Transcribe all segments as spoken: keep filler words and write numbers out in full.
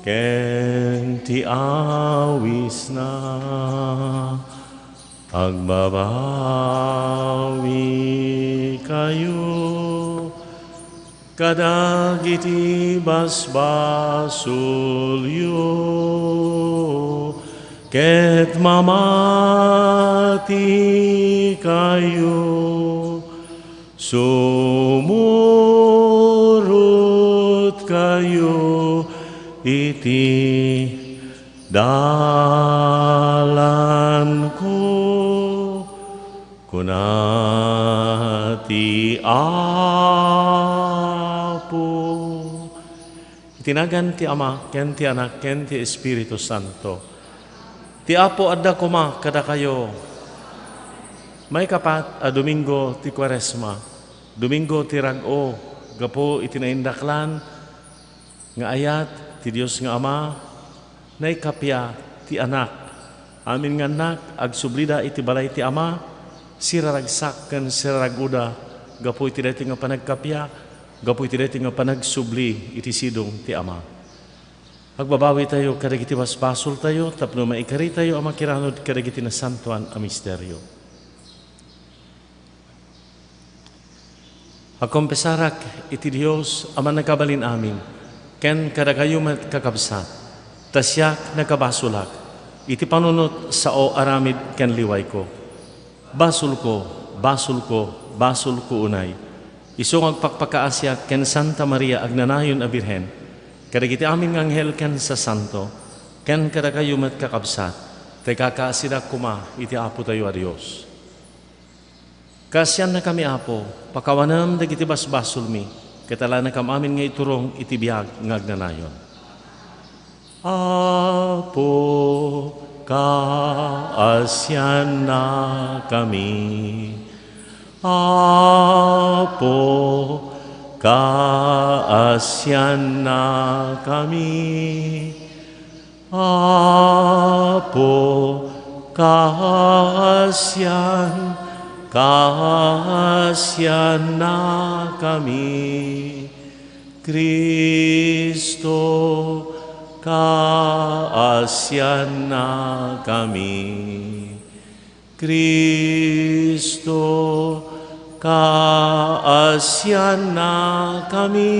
ken ti awisna. Agbabawikayo kadagiti basbasolyo, ket mamatikayo. Sumurotkayo iti dalanko, kuna ti Apo. Iti nagan ti Ama, ken ti Anak, ken ti Espiritu Santo. Ti Apo adda koma kadakayo. Maikapat a Domingo ti Kuaresma, Domingo ti rag-o gapu iti naindaklan nga ayat ti Dios nga Ama, naikappia ti Anak. Amin nga annak, agsublida iti balay ti Ama, siraragsak ken sirarag-oda gapu iti daytoy nga panagkappia, gapu iti daytoy nga panagsubli iti sidong ti Ama. Agbabawitayo kadagiti basbasoltayo tapno maikaritayo a makiranod kadagiti nasantoan a misterio. Agkonfesarak iti Dios a Mannakabalin-amin, ken kadakayo met, kakabsat, ta siak nakabasolak iti panunot sao aramid ken liwayko. Basolko, basolko, basolko unay. Isu nga agpakpakaasiak ken Santa Maria agnanayon a Birhen, kadagiti amin nga anghel ken sasanto, ken kadakayo met, kakabsat, ta ikakaasidak koma iti Apotayo a Dios. Kaasiannakami, Apo, pakawanem dagiti basbasolmi, ket alanakam amin nga iturong iti biag nga agnanayon. Apo, kaasiannakami. Apo, kaasiannakami. Apo, kaasian, kaasiannakami. Cristo, kaasiannakami. Cristo, kaasiannakami.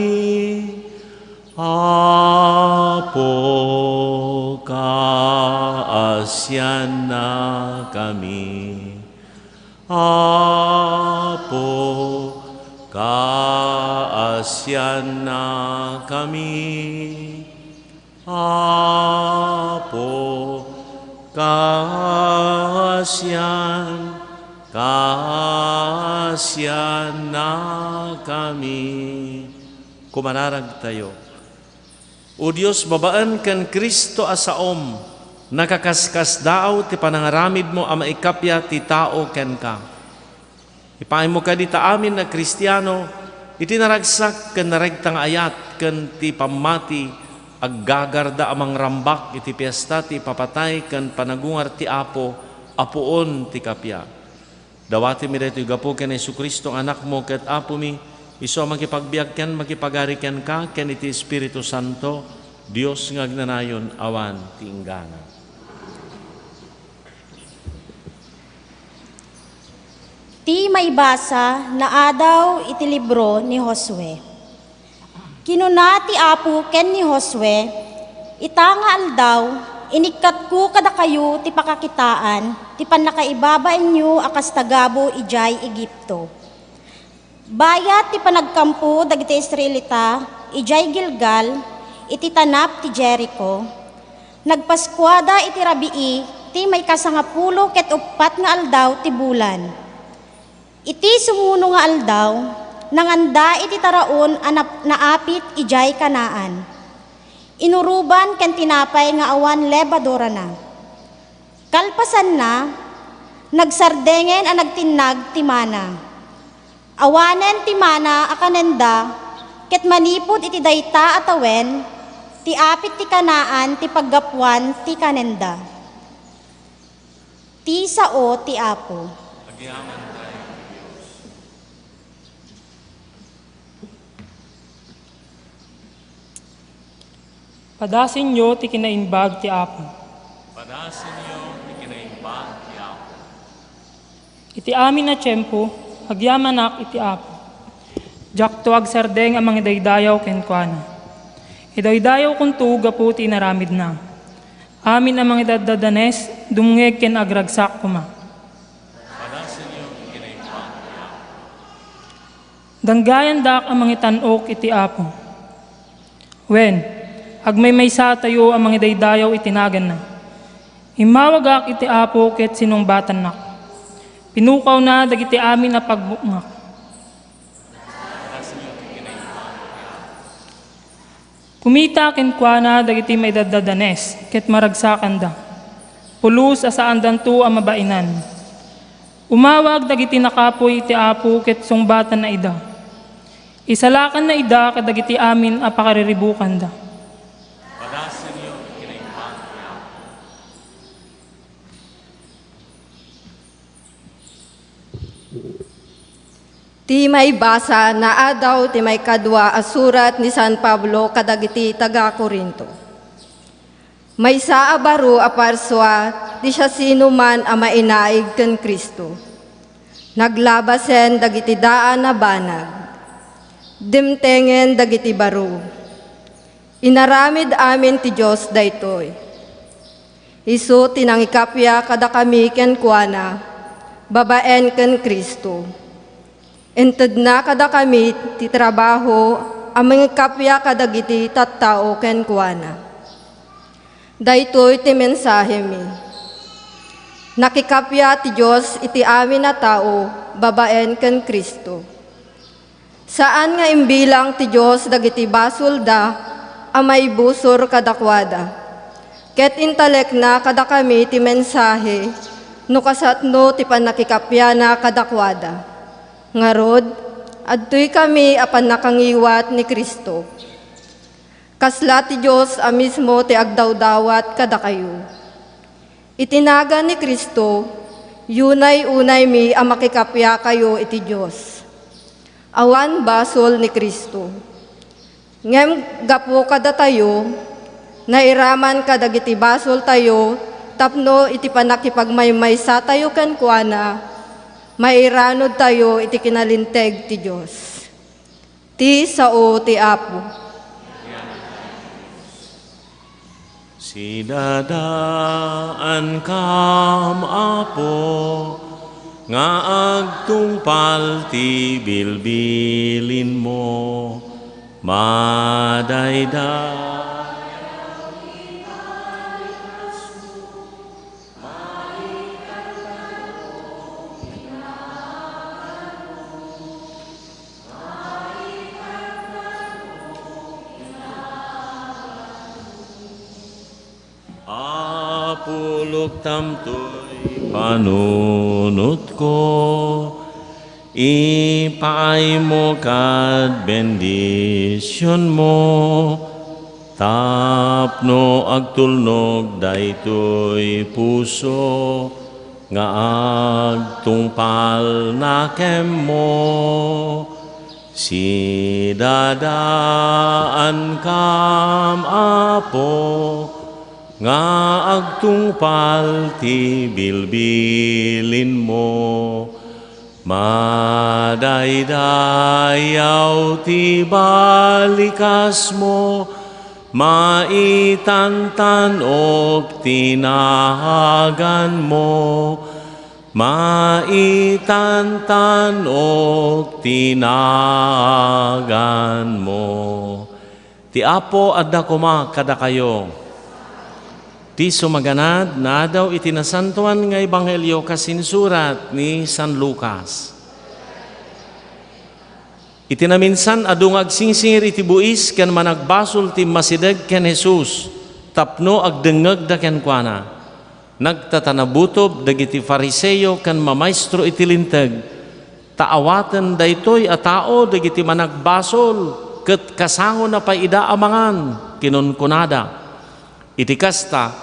Apo, kaasiannakami. Apo, kaasiannakami. Apo, kaasian, kaasiannakami. Kumararagtayo. O Dios, babaen ken Cristo a saom, nakakaskasdaaw ti panangaramidmo a maikappia ti tao kenka. Ipaaymo kadi ta amin a Kristiano, iti naragsak ken naregta nga ayat ken ti pammati, aggagarda a mangrambak iti piesta ti ipapatay ken panagungar ti Apo a puon ti kappia. Dawatimi daytoy gapu ken Jesu-Cristo nga Anakmo ket Apomi, isu a makipagbiag ken makipagari kenka ken iti Espiritu Santo, Dios nga agnanayon awan ti inggana. Ti maibasa naadaw iti libro ni Josue. Kinuna ti Apo ken ni Josue, "Ita nga aldaw, inikkatko kadakayo ti pakakitaan ti pannakaibabainyo a kas tagabu idiay Egipto. Bayat ti panagkampo dagiti Israelita idiay Gilgal iti tanap ti Jerico, nagpaskuada iti rabii ti maikasangapulo ket uppat nga aldaw ti bulan. Iti sumuno nga aldaw, nanganda iti taraon a nap-, naapit idiay Canaan. Inuroban ken tinapay nga awan lebadurana. Kalpasanna, nagsardengen a nagtinnag ti mana. Awanen ti mana a kanenda, ket manipud iti dayta a tawen, ti apit ti Canaan ti paggapuan ti kanenda." Ti sao ti Apo. Agyaman tayo, Dios. Padasenyo ti kinaimbag ti Apo. Padasenyo ti kinaimbag ti Apo. Iti amin a tiempo, agyamanak iti Apo. Diakto agsardeng a mangidaydayaw kenkuana. Idaydayawkonto gapu ti inaramidna. Amin a mangidaddadanes, dumngeg ken agragsak koma. Padasenyo ti kinaimbag ti Apo. Danggayandak a mangitan-ok iti Apo. Wen, agmaymaysa tayo a mangidaydayaw iti naganna. Immawagak iti Apo ket sinungbatannak. Pinukawna dagiti amin a pagbukngak. Kumita kenkuana dagiti maidaddadanes ket maragsakanda. Pulos a saandanto a mabainan. Umawag dagiti nakapuy iti Apo ket sungbatanna ida. Isalakanna ida kadagiti amin a pakariribukanda. Padasenyo ti kinaimbag ti Apo. Ti maibasa naadaw ti maikadua a surat ni San Pablo kadagiti taga-Corinto. Maysa a baro a parsua ti siasinoman a mainaig ken Cristo. Naglabasen dagiti daan a banag. Dimtengen dagiti baro. Inaramid amin ti Dios daytoy. Isu ti nangikappia kadakami kenkuana, babaen ken Cristo. Intedna kadakami ti trabaho a mangikappia kadagiti tattao kenkuana. Daytoy ti mensahemi. Nakikappia ti Dios iti amin a tao babaen ken Cristo. Saan nga imbilang ti Dios dagiti basolda a maibusor kadakuada, ket intalekna kadakami ti mensahe no kasatno ti pannakikappiana kadakuada. Ngarud, adtoykami a pannakangiwat ni Cristo. Kasla ti Dios a mismo ti agdawdawat kadakayo. Iti nagan ni Cristo, yunay-unaymi a makikappiakayo iti Dios. Awan basol ni Cristo. Ngem gapu kadatayo, nairaman kadagiti basoltayo tapno iti pannakipagmaymaysatayo kenkuana, mairanudtayo iti kinalinteg ti Dios. Ti sao ti Apo. Sidadaankam, Apo, nga agtungpal ti bilbilinmo. Madayday. Apo, luktam toy panunotko, ipaaymo kad bendisionmo, tapno agtulnog daytoy puso nga agtungpal nakemmo. Sidadaankam, Apo, nga agtungpal ti bilbilinmo. Madaydayaw ti balikasmo, maitantan-ok ti naganmo, maitantan-ok ti naganmo. Ti Apo adda koma kadakayo. Ti sumaganad, naadaw iti Nasantoan nga Ebanghelio kas insurat ni San Lucas. Iti naminsan, adu nga agsingsingir iti buis ken managbasol ti immasideg ken Jesus tapno agdengngegda kenkuana. Nagtatanabutob dagiti Fariseo ken mamaestro iti Linteg, ta awaten daytoy a tao dagiti managbasol ket kasangona pay ida a mangan, kinunkunada. Iti kasta,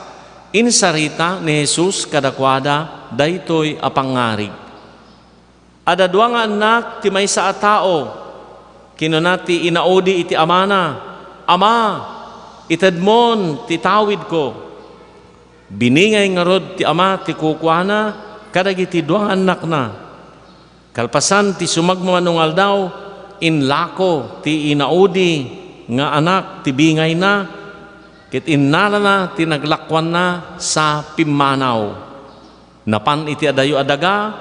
insarita ni Jesus kadakuada daytoy a pangngarig. Adda dua nga annak ti maysa a tao. Kinuna ti inaudi iti amana, "Ama, Itedmon ti tawidko. Biningay ngarud ti ama ti kukuana kadagiti dua nga annakna. Kalpasan ti sumagmamano nga aldaw, inlako ti inaudi nga anak ti bingayna, ket innalana ti naglakuanna sa pimmanaw. Napan iti adayo a daga,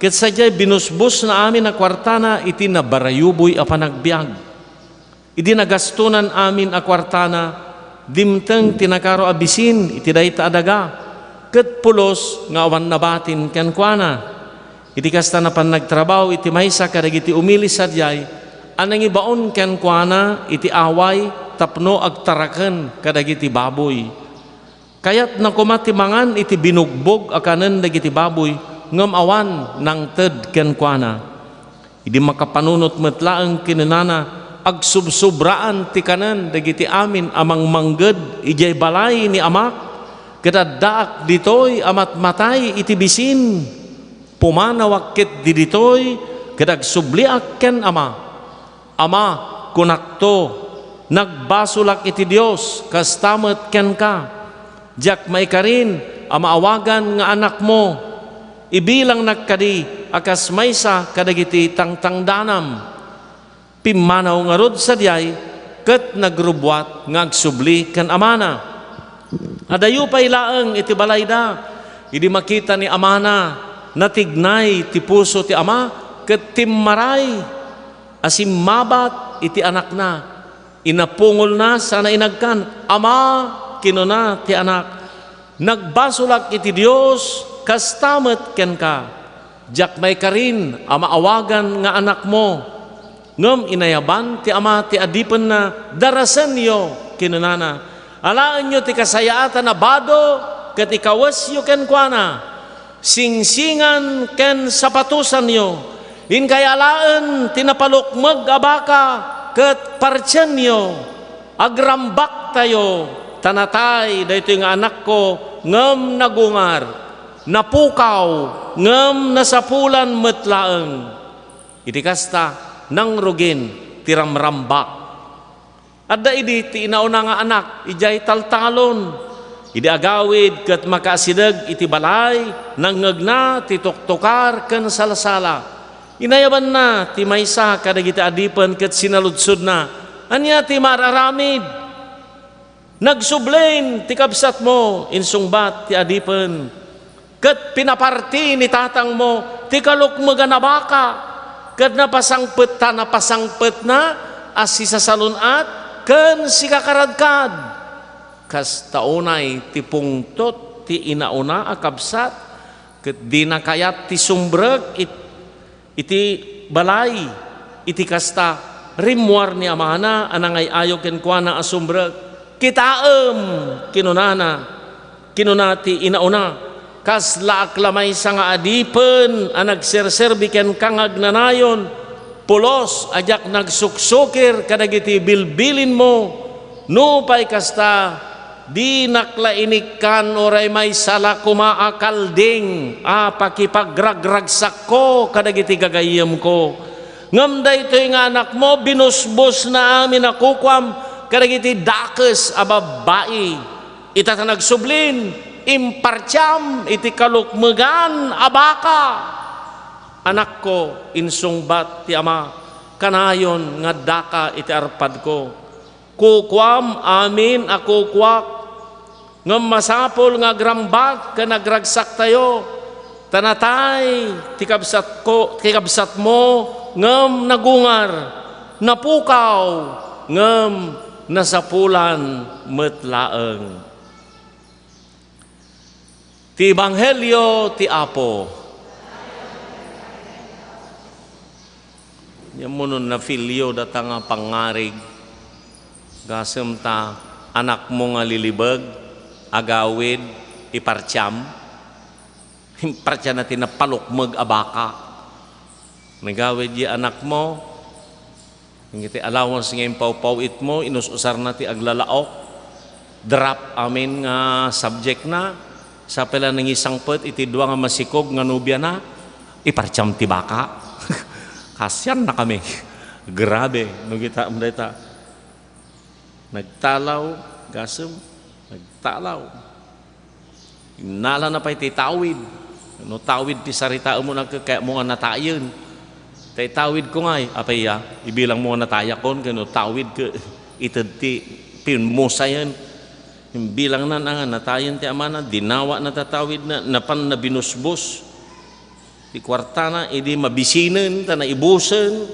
ket sadiay binusbosna amin a kuartana iti nabarayuboy a panagbiag. Idi nagastonan amin a kuartana, dimteng ti nakaro a bisin iti dayta a daga, ket pulos nga awan nabatin kenkuana. Iti kasta, napan nagtrabaho iti maysa kadagiti umili sadiay a nangibaon kenkuana iti away tapno agtaraken kadagiti baboy. Kayatna koma ti mangan iti binugbog a kanen dagiti baboy, ngem awan nangted kenkuana. Idi makapanunot met laeng, kinunana, agsubsubraan ti kanen dagiti amin a mangmangged idiay balay ni amak, ket addaak ditoy a matmatay iti bisin. Pumanawak ketdi ditoy ket agsubliak ken ama. Ama, kunakto, nagbasolak iti Dios, kasta met kenka. Diak maikarin a maawagan nga anakmo. Ibilangnak kadi a kas maysa kadagiti tangtangdanam. Pimmanaw ngarud sadiay ket nagrubbuat nga agsubli ken amana. Adayo pay laeng iti balayda. Idi makita ni amana, natignay ti puso ti ama ket timmaray a simmabat iti anakna. Inapungolna sana inagkan, "Ama," kinuna ti anak, "nagbasolak iti Dios, kasta met kenka. Diak maikarin a maawagan nga anakmo." Ngem inayaban ti ama ti adipenna. "Darasenyo," kinunana. "Alaenyo ti kasayaatan a bado ket ikawesyo kenkuana. Singsingan ken sapatosanyo. Inkay alaen ti napalukmeg a baka ket partienyo. Agrambaktayo, ta natay daytoy nga anakko ngem nagungar, napukaw ngem nasapulan met laeng." Iti kasta, nangrugin ti ramrambak. Adda idi ti inauna nga anak idiay taltalon. Idi agawid ket makaasideg iti balay, nangngegna ti tuktukar ken salsala. Inayabanna ti maysa kadagiti adipen ket sinaludsodna, "Ania ti maar-aramid?" "Nagsublin ti kabsatmo," insungbat ti adipen. "Ket pinaparti ni tatangmo ti kalukmegan a baka, ket napasangpet-, ta napasangpetna a sisasalun-at ken sikakaradkad." Kasta unay ti pungtot ti inauna a kabsat, ket dina kayat ti sumbrek it-, iti balay. Iti kasta, rimmuar ni amana a nangay-ayo kenkuana a sumrek. "Kitaem," kinunana, kinuna ti inauna, "kaslaak la maysa nga adipen a nagserserbi kenka nga agnanayon, pulos a diak nagsuksukir kadagiti bilbilinmo. Nupay kasta, dinak la inikkan uray maysa la koma a kalding a pakipagragragsakko kadagiti gagayyemko. Ngem daytoy nga anakmo, binusbosna amin a kukuam kadagiti dakes a babbai. Ita ta nagsublin, impartiam iti kalukmegan a baka." "Anakko," insungbat ti ama, "kanayon nga addaka iti arpadko. Kukuam amin a kukuak, ngem masapul nga agrambak ken agragsaktayo, ta natay ti kabsatko, ti kabsatmo, ngem nagungar, napukaw, ngem nasapulan met laeng." Ti Ebanghelio ti Apo. Diammo no na-feel-yo data nga pangngarig, gasem ta anakmo nga lilibeg, agawid, ipartiam. Impartianna ti napalukmeg a baka. Nagawid di anakmo, iti allowance nga impawpaw-itmo, inus-usarna ti aglalaok. Drop amin nga subject na. Sa pay la nangisangpet iti dua nga masikog nga nobiana, ipartiam ti baka. Kasiannakami. Grabe, no kitam dayta. Nagtalaw, Kasem, nagtalaw. Innalana pay ti tawid. No tawid ti saritaem, kayatmo nga natayen. Tay tawidko ngay, apay ya, ibilangmo nga natayakon, ken no tawid ket ited ti pimmusayen. Imbilangna nga natayen ti amana, dinawana ta tawidna, napanna binusbos ti kuartana, idi mabisinen ta naibusen.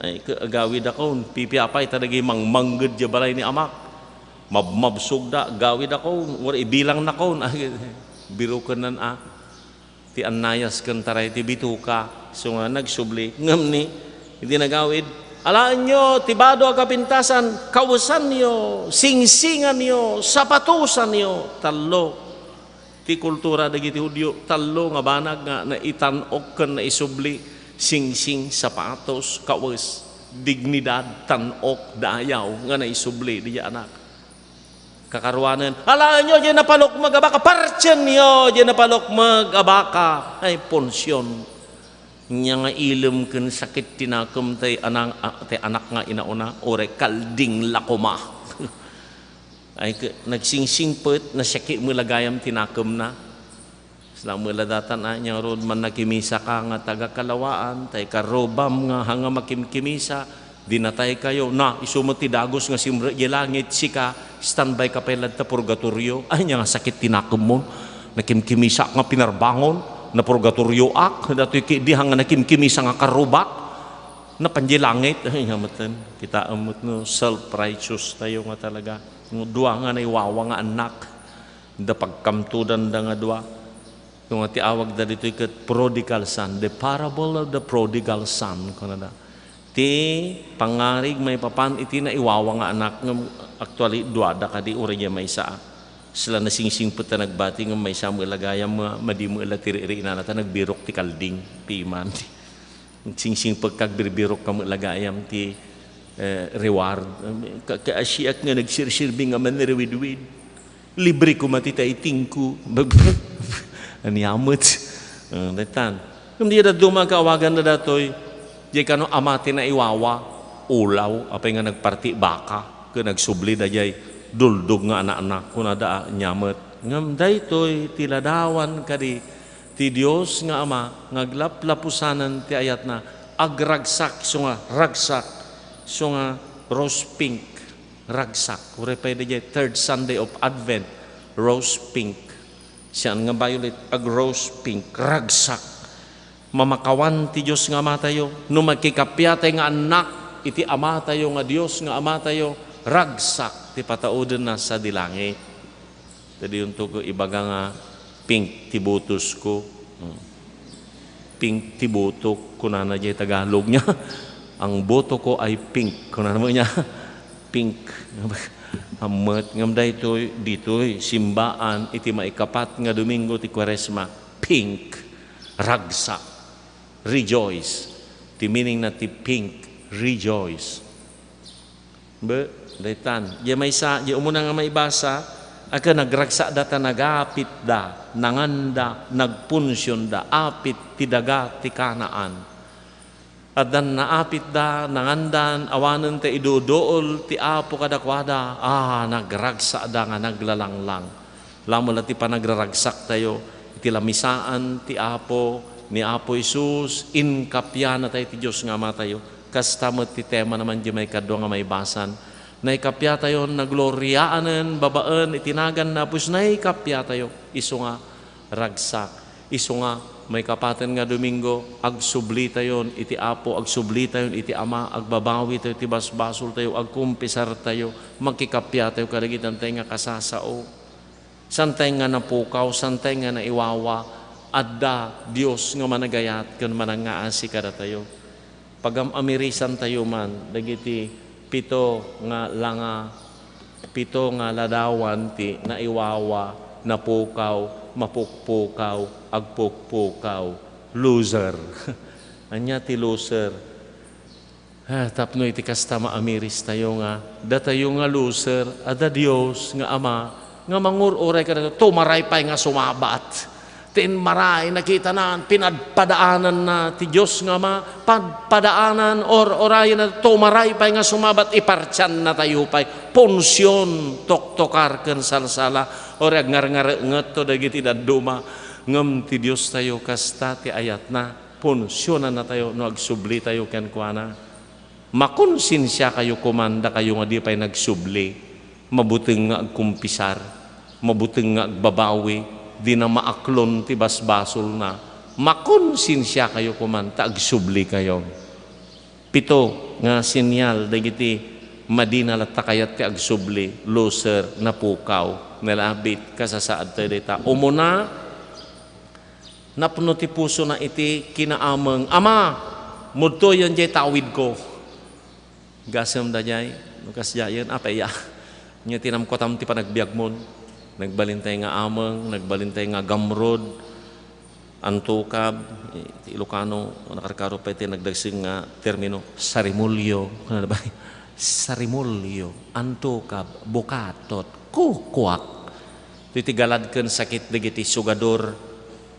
Ay, ke-, agawidakon, pipiapay ta dagiti mangmangged diay balay ni amak. Mabmabsogda, agawidakon, uray ibilangnakon. Ay, birokennan a. Ti annayas ken taray ti bituka, isu nga nagsubli. Ngem ni, idi nagawid, alaenyo ti bado a kapintasan, kawesanyo, singsinganyo, sapatosanyo, tallo. Ti kultura dagiti Judio, tallo nga banag nga naitan-ok ken naisubli, singsing, sapatos, kawes, dignidad, tan-ok, dayaw nga naisubli diay anak. Kakaruanen, alaenyo diay napalukmeg a baka, partienyo diay napalukmeg a baka. Ay, punsion. Nia nga ilem ken sakit ti nakem tay anang-, a-, tay anak nga inauna, uray kalding la koma. Ay, ke-, nagsingsingpet, nasiaki met la gayam ti nakemna. Saan met la datan a, nia ngarud, mannakimisaka nga taga-Kalawaan, tay karrubam nga hanga makimkimisa, dinataykayo, na, isu met ti dagus nga simrek diay langit, sika, standby ka pay latta purgatorio. Ay, nia nga sakit ti nakemmon. Nakimkimisaak nga pinarbangon, napurgatorioak, datoy ketdi hanga nakimkimisa nga karrubak. Napan diay langit. Ay, nia metten. Kitaem met no self-righteous tayo nga talaga. No dua nga naiwawa nga annak. Da pagkamtudanda nga dua. Ito nga ti awagda ditoy ket prodigal son, the parable of the prodigal son, kunada. Ti pangngarig maipapan iti naiwawa nga anak, ngem actually, duada kadi uray diay maysa. Sila nasingsingpet ta nagbati, ngem maysa met la gayam nga madi met la ti ririnana ta nagbirok ti kalding, piman. Singsingpet ka, agbirbirok ka met la gayam ti, eh, reward. Ka-, kaasiak nga nagsirsirbi nga manriwidwid. Libre koma ti tithingko. Ania met. Eh, daytan. Ngem diay dadduma, kaawaganda datoy, diay kano ama ti naiwawa, ulaw, apay nga nagparti baka, ken nagsubli daydiay duldog nga anak-anak, kunada a, ania met. Ngem daytoy ti ladawan kadi ti Dios nga Ama nga aglaplapusanen ti ayatna, agragsak, isu nga ragsak, isu nga rose pink, ragsak. Uray pay daydiay third Sunday of Advent, rose pink. Sian nga violet, ag-rose pink, ragsak. Mamakawan ti Dios nga Amatayo. No makikappia tay nga annak iti Amatayo nga Dios nga Amatayo, ragsak ti pataudenna sadi langit. Daytoy ti ibaga nga pink ti botosko. Hmm. Pink ti botok, kunana diay Tagalog niya. "Ang boto ko ay pink," kunana met niya. Pink. Ammet, ngem daytoy, ditoy, simbaan, iti maikapat nga Domingo ti Kuaresma. Pink. Ragsak. Rejoice. Ti meaning na ti pink, rejoice. Be, daytan. Diay maysa, diay umuna nga maibasa, a ket nagragsakda ta nagapitda, nanganda, nagpunsionda, apit ti daga ti Canaan. Addan naapitda, nangandan, awanen ta iduduol ti Apo kadakuada. Ah, nagragsakda nga naglalanglang. Lamon la ti panagraragsaktayo iti lamisaan ti Apo, ni Apo Jesus, inkappianatayo ti Dios nga Amatayo. Kasta met ti tema naman diay maikadua nga maibasan. Naikappiatayon, nagloriaanen babaen iti nagan ni Apo Jesus, naikappiatayo. Isu nga ragsak. Isu nga maikapaten nga Domingo, agsublitayon iti Apo, agsublitayon iti Ama, agbabawitayo ti basbasoltayo, agkumpisartayo, makikappiatayo kadagiti santay nga kasasao. Santay nga napukaw, santay nga naiwawa, adda Dios nga managayat ken manangngaasi kadatayo. Pagam-amirisantayo man dagiti pito nga langa, pito nga ladawan ti naiwawa, napukaw, mapukpukaw, agpukpukaw, loser. Ania ti loser? Ah, tapno iti kasta, maamiristayo nga datayo nga loser, adda Dios nga Ama nga mangur-uray kadatayo, tumaray pay nga sumabat. Tin maray, nakitanan, pinadpadaananna ti Dios nga Ama, padpadaanan, or-orayenna, tumaray pay nga sumabat, ipartiannatayo pay. Punsion, toktokar ken salsala, or agngarngarengetto dagiti dadduma. Ngem ti Diostayo, kasta ti ayatna, punsionannatayo no agsublitayo kenkuana. Makonsensiakayo koman, dakayo nga di pay nagsubli. Mabuteng nga agkumpisar, mabuteng nga agbabawi, dina maaklon ti basbasolna. Makonsensiakayo koman ta agsublikayo. Pito nga senyal dagiti madina latta kayat ti agsubli, loser, napukaw, nalabit, kasasaad tayo dayta. Umuna, napno ti pusona iti kinaameng, "Ama, mudtoyen jay tawidko." Gasem daydiay, no kasdiayen, apay ya. Nya tinamkotam ti panagbiagmon. Nagbalintay nga ameng, nagbalintay nga gamrod, antukab, ti Ilocano, nakarkaro pay ti nagdagseng nga termino, sarimulyo. Kunana ba? Sarimulyo, antukab, bukatot, kukuak. Iti galad ken sakit dagiti sugador,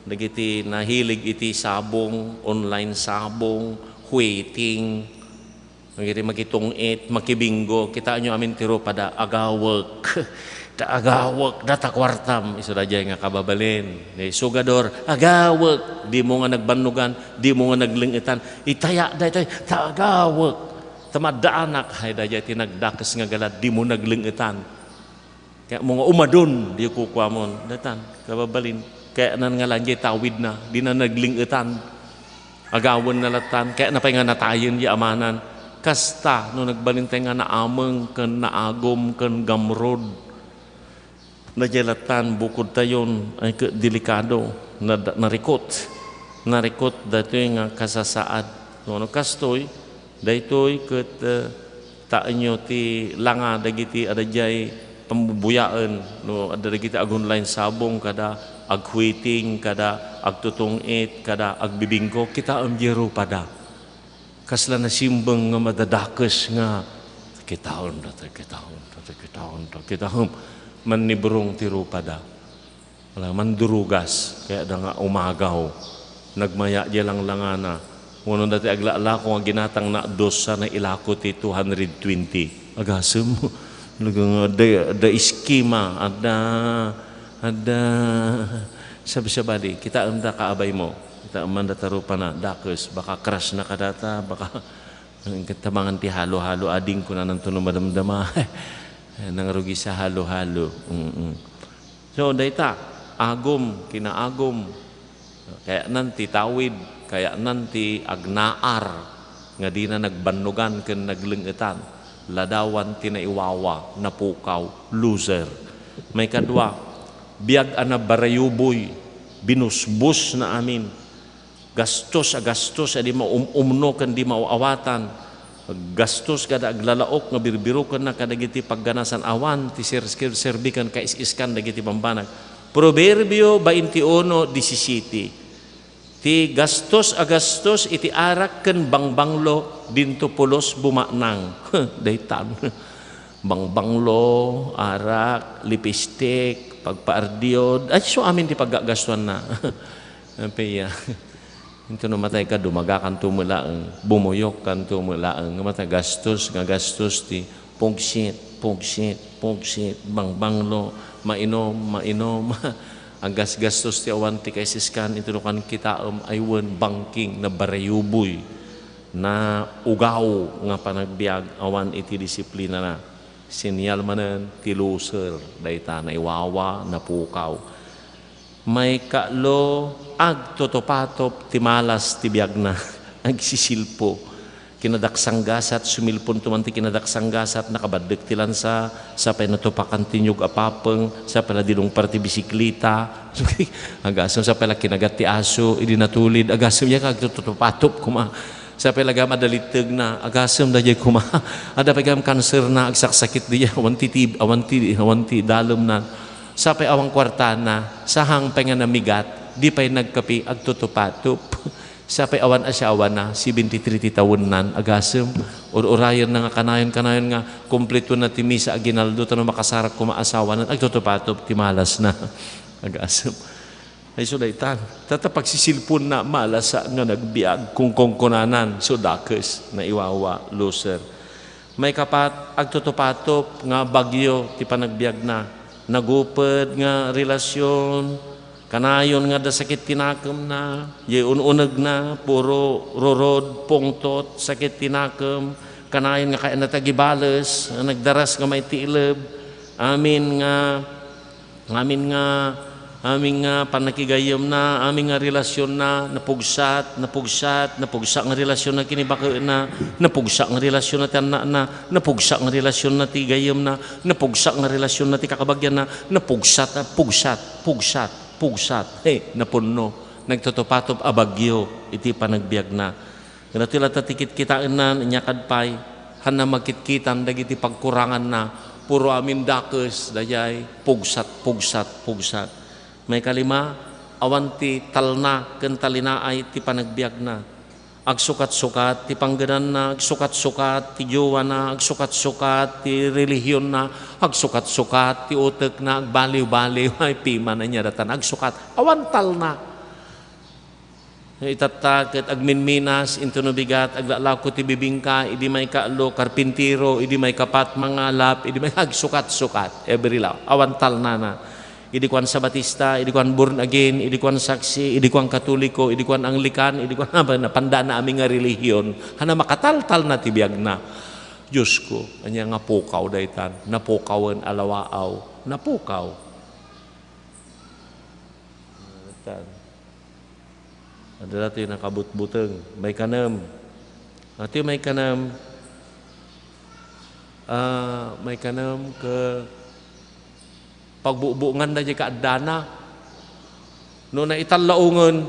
dagiti nahilig iti sabong, online sabong, quitting, dagiti makitungit, makibingo, kitaenyo amin ti rupada, agawek. Ta agawek, data kuartam, isu daydiay nga kababalin. Ni sugador, agawek, dimo nga nagbannogan, dimo nga naglengetan, itaya daytoy, ta agawek. Ta maddaanak, hay daydiay ti nagdakes nga galad, dimo naglengetan. Kayatmo nga umadon, di kukuamon. Daytan, kababalin. Kayatnan nga laeng jay tawidna, dina naglengetan. Agawenna lattan, kayatna pay nga natayen jay amanan. Kasta, no nagbalintay nga naameng, ken naagum, ken gamrod. Daydiay lattan, bukodtayon, ay, ke-, delikado, na-, narikot. Narikot, daytoy nga kasasaad. No, no, kastoy, daytoy ket, eh, taenyo ti langa dagiti adda jay pambubuyaen, no, adda dagiti agunlayen sabong, kada agquitting, kada agtutungit, kada agbibingko, kitaem jay rupada. Kasla nasimbeng nga madadakes nga, "Kitaem data, kitaem data, kitaem data, kitaem." Mannibrong ti rupada. Wala, mandurugas, kayatda nga umagaw. Nagmaya jay langlangana. Wenno dayta aglalako nga ginatangna, dos sana ilako ti two hundred twenty. Agasem. Talaga nga, adda, adda eskema, adda, adda, sabsabali. Kitaem da kaabaymo. Kitaem man data rupana, dakes, baka crush na kadata, baka, tabangan ti halo-halo, ading kunananto no madamdama. Nangrugis a halo-halo. Mm-mm. So, dayta, agum, kinaagum. Kayatnan ti tawid, kayatnan ti agnaar nga dina nagbannogan ken naglengetan. Ladawan ti naiwawa, napukaw, loser. Maikadua, biag a nabarayuboy, binusbos na amin. Gastos a gastos a di maum-umno ken di maaw-awatan. Gastos kada aglalaok nga birbirokenna kadagiti pagganasan awan ti sir-, sir-, serbi ken kais-iskan dagiti bambanag. Proverbio twenty-one disisiete, "Ti gastos a gastos iti arak ken bangbanglo dinto pulos bumangnang." Daytan. Bangbanglo, arak, lipistik, pagpaardiod. Ay, isu amin ti paggagastuanna. Apay ya. Intono matayka, dumagakanto met laeng, bumuyokkanto met laeng, nga mata gastos nga gastos ti pugsit, pugsit, pugsit, bangbanglo, mainom, mainom, aggasgastos ti awan ti kaisiskan, intono kan kitaem, ay wen, bangking, nabarayuboy, naugaw nga panagbiag, awan iti disiplinana. Senial manen ti loser, dayta naiwawa, napukaw. Maikatlo, agtutupatop ti malas ti biagna. Agsisilpo. Kinadaksanggasat, sumilponto man ti kinadaksanggasat, nakabaddek ti lansa, sapay natupakan ti niyog a papeng, sapay la dilungpar ti bisikleta. Agasem, sapay la kinagat ti aso, idi natulid. Agasem, ya ka agtutupatop koma. Sapay la gayam adda littegna, agasem daydiay koma. Adda pay gayam kanserna, agsaksakit daydiay, awan ti tib-, awan ti, awan ti dalemnan. Sapay awan kuartana, sahang pay nga namigat, di pay nagkape, agtutupatop. Sapay awan asawana, seventy-three ti tawennan, agasem. Ur-urayenna nga kanayon, kanayon nga, kumpletuenna ti misa, aginaldo, tapno makasarak koma asawanan, agtutupatop ti malasna. Agasem. Ay, so daytan. Tata pagsisilponna, malasa nga nagbiag, kungkungkunanan, so dakes, naiwawa, loser. Maikapat, agtutupatup nga bagyo ti panagbiagna. Naguped nga relasyon, kanayon nga da sakit ti nakemna, jay un-unegna, puro rurod, pungtot, sakit ti nakem, kanayon nga kayatna ti agibales, nagdaras nga maitiileb, amin nga Amin nga, amin nga pannakigayyemna, amin nga relasionna, napugsat, napugsat, napugsat nga relasionna ken ni baketna, napugsat nga relasionna ti annakna, napugsat nga relasionna ti gayyemna, napugsat nga relasionna ti kakabagianna, napugsat, pugsat, pugsat, pugsat. Hey, napunno. Nagtutupatup a bagyo iti panagbiagna. Ket ti latta ti kitkitaenna, ania kad pay, hanna makitkitan dagiti pagkuranganna, puro amin dakes, dayay, pugsat, pugsat, pugsat. Maikalima, awan ti talna ken talinaay ti panagbiagna. Agsukat-sukat ti panggedanna, agsukat-sukat ti jowana, agsukat-sukat ti relihionna, agsukat-sukat ti utekna, agbaliw-baliw, ay, piman, ania datan, agsukat, awan talna. Itatta ket agminminas intono bigat, aglaklako ti bibingka, idi maikaatlo, karpintero, idi maikapat, mangalap, idi may agsukat-sukat, every law. Awan talnana. Idi kuan Sabatista, idi kuan born again, idi kuan saksi, idi kuan Katoliko, idi kuan Anglican, idi kuan, napanda na amin nga relihiyon. Hanna makataltalna ti biagna. Diosko, ania nga pukaw daytan? Napukawen a lawaaw. Napukaw. Tan. Adda datoy nakabutbuteng. Maikanem. Datoy maikanem. Ah, maikanem ket pagbubuenganna diay kaaddana. No naitallaongen,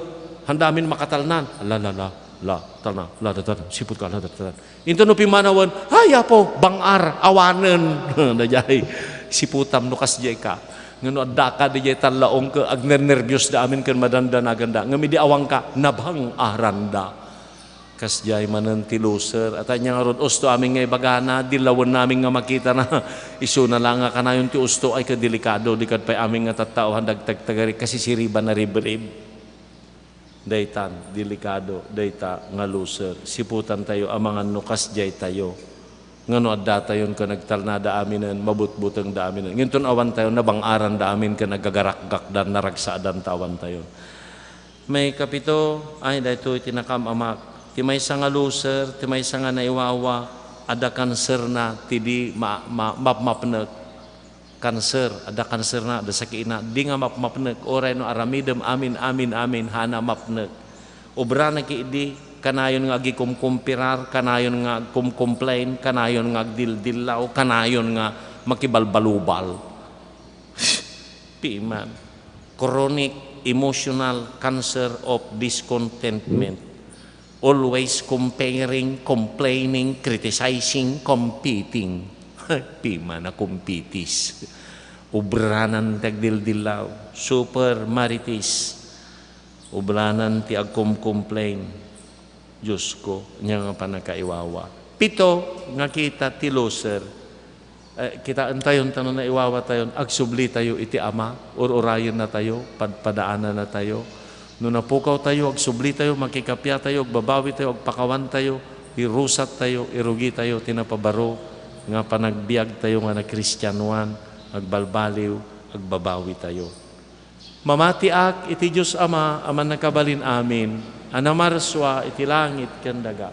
handa amin makatalnan. Ala, la, la, la, talna, la, la, talna, sipud ka, la, la, talna. Intono pimmanawen, "Ay, Apo, bang-ar, awanen." Dayay, siputam no kasdiay ka. Ngem no addaka diay tallaong ket agnernerbiosda amin ken madandanaganda. Ngem idi awanka, nabang-aranda. Kasdiay manen ti loser. Ania ngarud, usto amin nga ibagana, dillawenna amin nga makitana. Isuna la nga kanayon ti usto ay ket delikado, di kad pay amin nga tattao, handak tagtagari, kasisiriban a ribrib. Daytan, delikado, dayta nga loser. Siputantayo amangan no kasdiaytayo. Nga no addatayon ken agtalnada aminen, mabutbutengda aminen. Ngem inton awantayo, nabang-aranda amin ken agagarakgakdan, naragsaadan ta awantayo. Maikapito, ay, daytoy ti nakaam-amak. Ti maysa nga loser, ti maysa nga naiwawa, adda kanserna, ti di ma-, ma-, mapmapnek. Kanser, adda kanserna, adda sakitna, di nga mapmapnek, uray no aramidem amin, amin, amin, hana mapnek. Obrana ketdi, kanayon nga agikumkumpirar, kanayon nga agkumcomplain, kanayon nga agdildillaw, kanayon nga makibalbalubal. Piman. Chronic emotional cancer of discontentment. Always comparing, complaining, criticizing, competing. Piman a kumpitis. Obranan ti agdildillaw. Super maritis. Obranan ti agkumcomplain. Diosko, ania nga pannakaiwawa. Pito nga kita ti loser. Eh, kitaentayon ta no naiwawatayon, agsublitayo iti Ama, ur-urayennatayo, padpadaanannatayo. No napukawtayo, agsublitayo, makikapiatayo, agbabawitayo, agpakawantayo, irusattayo, irugitayo ti napabaro nga panagbiagtayo nga nakristianoan, agbalbaliw, agbabawitayo. Mamatiak iti Dios Ama a Mannakabalin-amin, a namarsua iti langit ken daga.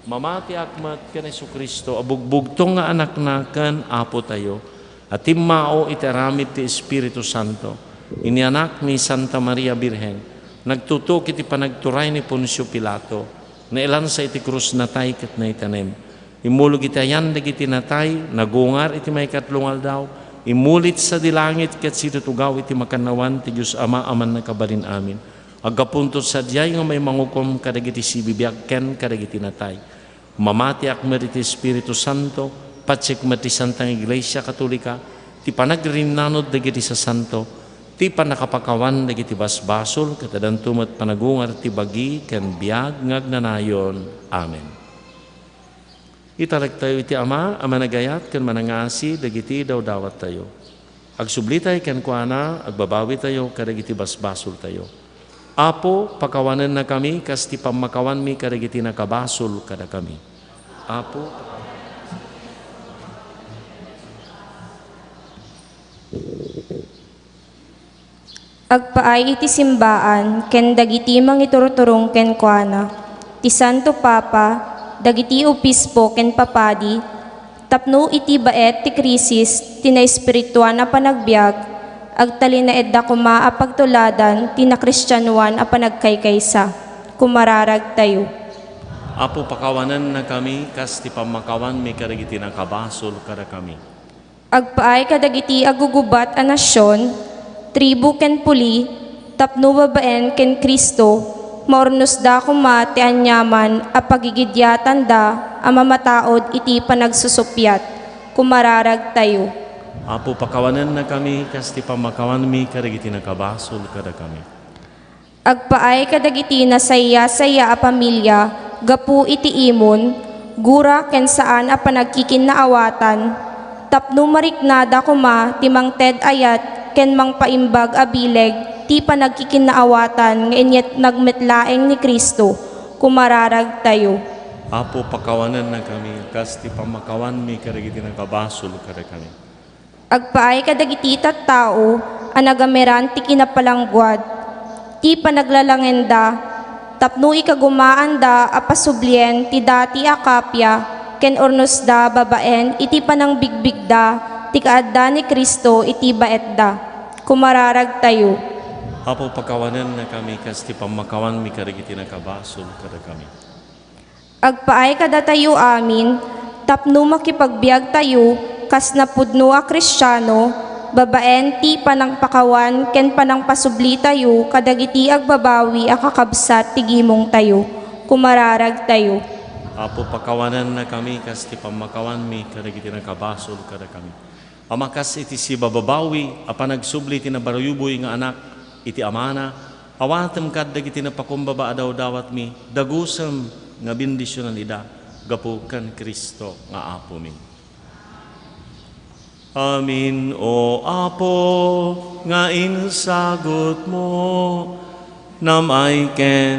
Mamatiak met ken Jesu-Cristo a bugbugtong nga Anakna ken Apotayo, a timmao iti aramid ti Espiritu Santo. Inianak ni Santa Maria Birhen, nagtutok iti panagturay ni Poncio Pilato, nailansa iti krus, natay ket naitanem. Immulog iti ayan dagiti natay, nagungar iti maikatlo nga aldaw, immulit sadi langit ket situtugaw iti makannawan ti Dios Ama a Mannakabalin-amin. Aggapunto sadiay nga maimangukom kadagiti sibibiag ken kadagiti natay. Mamatiak met iti Espiritu Santo, patsek met ti Santa nga Iglesia Katolika, ti panagrinnanod dagiti sasanto, ti pannakapakawan dagiti basbasol, ket addanto met panagungar ti bagi ken biag nga agnanayon. Amen. Italektayo iti Ama a managayat ken manangasi dagiti dawdawattayo. Agsublitay kenkuana, agbabawitayo kadagiti basbasoltayo. Apo, pakawanennakami kas ti pammakawanmi kadagiti nakabasol kadakami. Apo, Agpaay iti simbaan ken dagiti mangiturturong kenkuana, ti Santo Papa, dagiti obispo ken papadi, tapno iti baet ti krisis ti naespirituan a panagbiag, agtalinaedda koma a pagtuladan ti nakristianoan a panagkaykaysa. Kumararagtayo. Apo, pakawanennakami kas ti pammakawanmi kadagiti nakabasol kadakami. Agpaay kadagiti agugubat a nasion, tribu ken puli, tapno babaen ken Cristo, maurnosda koma ti aniaman a pagigidiatanda a mamataud iti panagsusuppiat. Kumararagtayo. Apo, pakawanennakami kas ti pammakawanmi kadagiti nakabasol kadakami. Agpaay kadagiti nasayasaya a pamilia gapu iti imon, gura ken saan a panagkikinnaawatan, tapno mariknada koma ti mangted ayat ken mangpaimbag a bileg ti panagkikinnaawatan nga inyatnag met laeng ni Cristo, kumararagtayo. Apo, pakawanennakami kas ti pammakawanmi kadagiti nakabasol kadakami. Agpaay kadagiti tattao a nagamiran ti kinapalangguad, ti panaglalangenda, tapno ikagumaanda a pasublien ti dati a kapia ken urnosda babaen iti panangbigbigda ti kaadda ni Cristo iti baetda. Kumararagtayo. Apo, pakawanennakami kas ti pammakawanmi kadagiti nakabasol kadakami. Agpaay kadatayo amin tapno makipagbiagtayo kas napudno a Kristiano babaen ti panangpakawan ken panangpasublitayo kadagiti agbabawi a kakabsat ti gimongtayo. Kumararagtayo. Apo, pakawanennakami kas ti pammakawanmi kadagiti nakabasol kadakami. A makas iti sibababawi a panagsubli ti nabaruybuy nga Anak iti Amana, awatem kad dagiti napakumbaba a dawdawatmi, dagusem nga bendisionan ida gapu ken Cristo nga Apomi. Amin, O Apo, nga insagutmo, nam-ay ken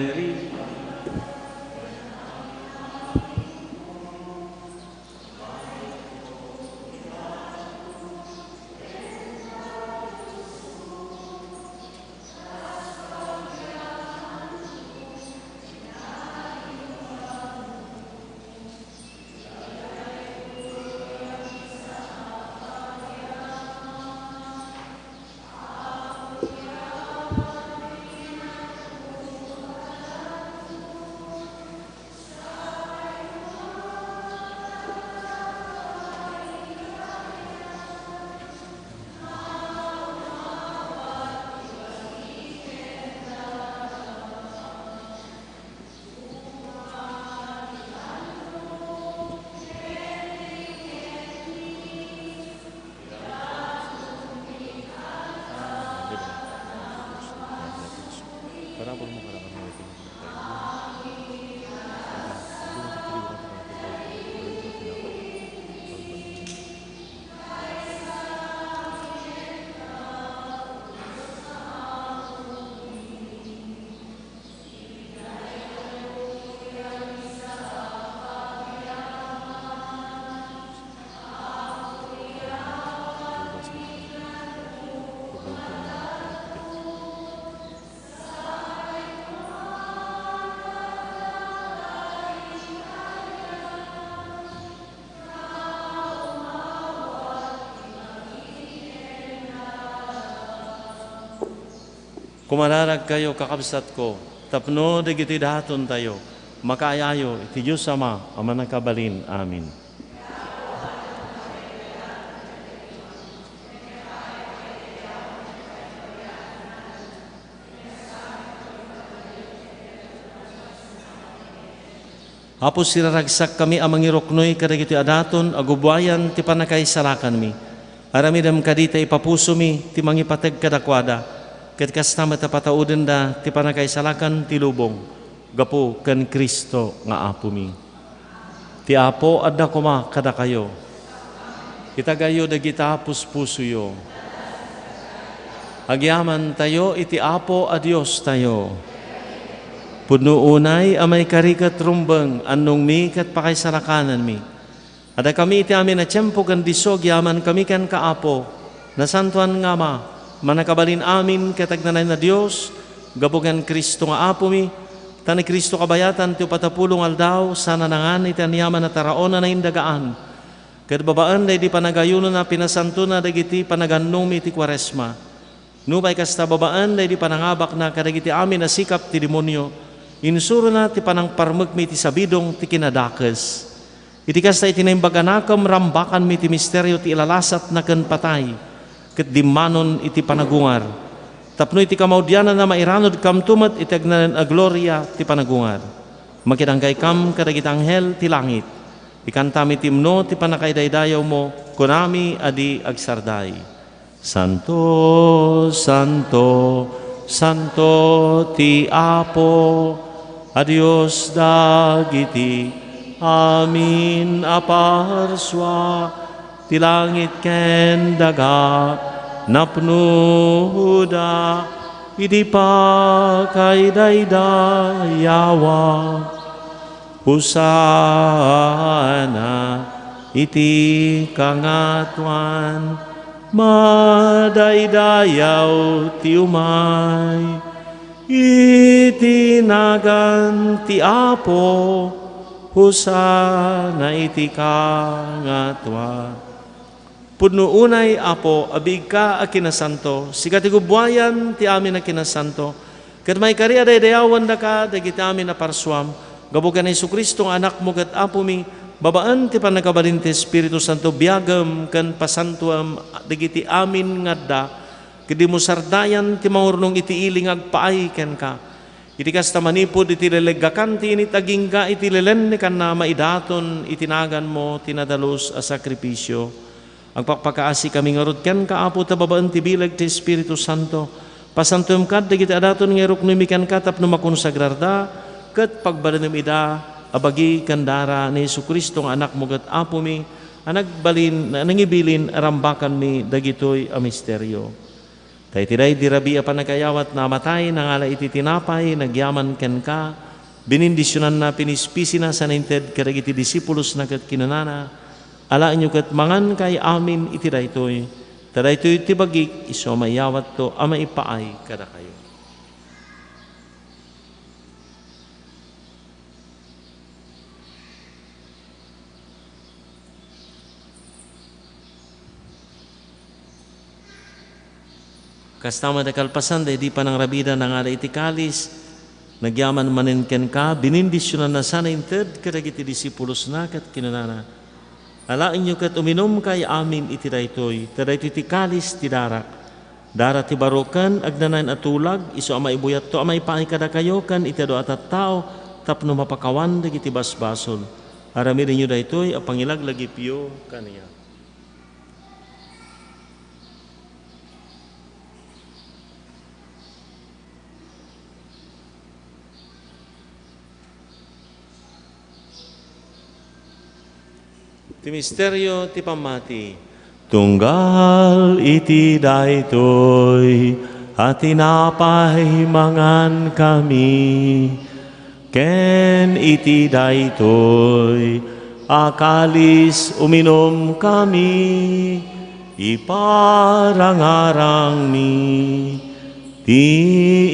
Kumararagkayo, kakabsatko, tapno dagiti datontayo, makaayayo iti Dios Ama a Mannakabalin. Amin. Apo, siraragsakkami a mangiruknoy kadagiti a daton a gubuayan ti pannakaisalakanmi. Aramidem kadi ta ipapusomi ti mangipateg kadakuada, ket kasta met a pataudenda ti pannakaisalakan ti lubong gapu ken Cristo nga Apomi. Ti Apo adda koma kadakayo. Itagayo dagita puspusoyo. Agyamantayo iti Apo a Diostayo. Pudno unay a maikari ket rumbeng, annongmi ket pakaisalakananmi. Adakami iti amin a tiempo ken disso agyamankami kenka, Apo, nasantoan nga Ama, mannakabalin amin ket agnanayon a Dios, gapu ken Cristo nga Apomi, ta ni Cristo kabayatan ti uppat a pulo nga aldaw, saan a nangan iti aniaman a taraon a naindagaan. Ket babaen daydi panagayunona, pinasantona dagiti panagannongmi iti Kuaresma. Nupay kasta, babaen daydi panangabakna kadagiti amin a sikap ti demonio, insurona ti panangparmekmi iti sabidong ti kinadakes. Iti kasta, iti naimbag a nakem, rambakanmi ti misterio ti ilalasatna ken patay, ket dimmanon iti panagungar. Tapno iti kamaudiananna, mairanudkamto met iti agnanayon a gloria ti panagungar. Makidanggay kam kadagiti anghel ti langit. Ikantami ti imno ti pannakaidaydayawmo, kunami a di agsardai. Santo, santo, santo ti Apo a Dios dagiti amin a parsua, ti langit ken daga napnoda iti pakaidaydayawa. Hosanna iti kangatoan, madaydayaw ti umay iti nagan ti Apo, Hosanna iti kangatoan. Pudno unay, Apo, a biigka a kinasanto, sika ti gubbuayan ti amin a kinasanto, ket maikari a daydayawendaka dagiti amin a parsuam, gapu ken Jesu-Cristo nga Anakmo ket Apomi, babaen ti pannakabalin ti Espiritu Santo, biagem ken pasantoem dagiti amin nga adda, ket dimo sardayan ti mangurnong iti ili nga agpaay kenka. Iti kasta, manipud iti leleggakan ti init, agingga iti lelennekanna, maidaton iti naganmo ti nadalus a sakrifisio. Agpakpakaasikami ngarud kenka, Apo, ta babaen ti bileg ti Espiritu Santo, pasantoem kad dagiti adaton nga iruknoymi kenka tapno makonsagrarda ket pagbalenem ida a bagi ken dara ni Jesu-Cristo nga Anakmo ket Apomi, a nagbalin, a nangibilin a rambakanmi dagitoy a misterio. Ta iti daydi rabii a pannakayawat, namatay, nangala iti tinapay, nagyaman kenka, binindisionanna, pinispisina, saan inted kadagiti disipulosna ket kinunana, "Alaenyo ket mangankay amin iti daytoy, ta daytoy ti bagik isu a maiyawatto a maipaay kadakayo." Kasta met a kalpasan daydi panangrabida, nangala iti kalis, nagyaman manen kenka, binindisionanna sana inted kadagiti disipulosna ket kinunana, "Alaenyo ket uminumkay amin iti daytoy, ta daytoy ti kalis ti darak, dara ti baro ken agnanayon a tulag, isu a maibuyatto a maipaay kadakayo ken iti adu a tattao tapno mapakawan dagiti basbasol. Aramidenyo daytoy a pangilaglagipyo kaniak." Ti misterio ti pammati. Tunggal iti daytoy a tinapay mangankami, ken iti daytoy a kalis uminumkami, iparangarangmi ti